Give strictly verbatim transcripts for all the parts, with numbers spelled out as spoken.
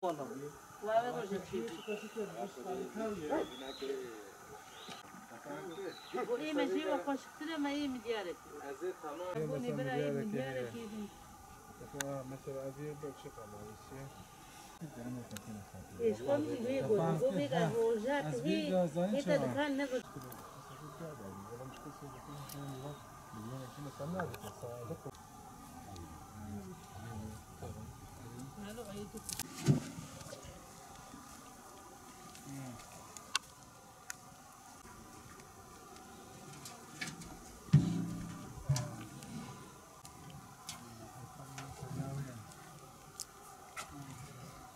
Wala. Wala rojek çêbî. Bo ê me jê we xweşiktir e, me ê min diyarek. Ez ê tamam. Bo nê bira ê min diyarek ê bin. Mesela ez ê bir çıkamam. Ê, ji xwe min wê got, go vêga rojek hê, hê te dikan ne bi.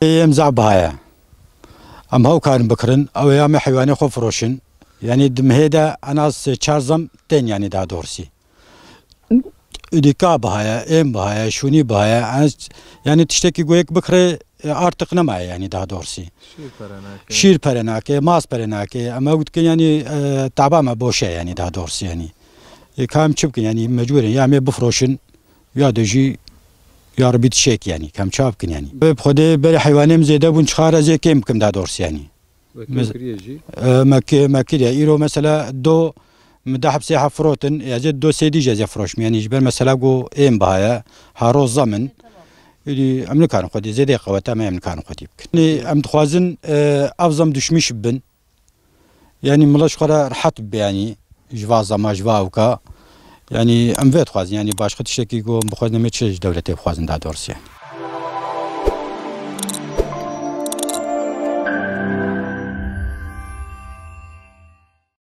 Ê, em zaf biha ye. Em hew karin bikirin, ew ê ya me heywanê xwe firoşin. Yanî di mihê de en az sê çar zam tên, yanî daha doğrusu. Îdî ka biha ye, êm biha ye, şûnî biha ye. En, yanî tiştekî ku yek bikire, e, artık nemaye, yanî daha doğrusu. Şîr pere nake. Şîr pere nake, mas pere nake. Em ew dikin, yanî, e, taba me boş e, yanî daha doğrusu, yanî. E, ka em çi bikin, yanî mecbûr in, ya em ê bifroşin, ya de jî, ya Rebî tişek, yanî, ka em çawa bikin, yanî. Bi Xwedê berê heywanê min zêde bûn, çixar ez ê kêm bikim, daha doğrusu, yanî. Wekî Mez- kiriye jî. E, me ki-, me kiriye. Îro mesela do, min deh heb sê heb firotin, ez ê do sê dî jî ez ê firoşim. Yanî ji ber mesela ku êm biha ye, ha roz zam in. Îdî em nikarin xwedî, zêdê qeweta me em nikarin xwedî bikin. Yanî em dixwazin, e, ev zam düşmüş bibin. Yanî mila ji xwe re rehet bibe, yanî ji va zama, ji va ewka. Yanî em vê dixwazin, yanî başqa tiştekî ku em bixwazin em ê çi ji dewletê bixwazin daha doğrusu.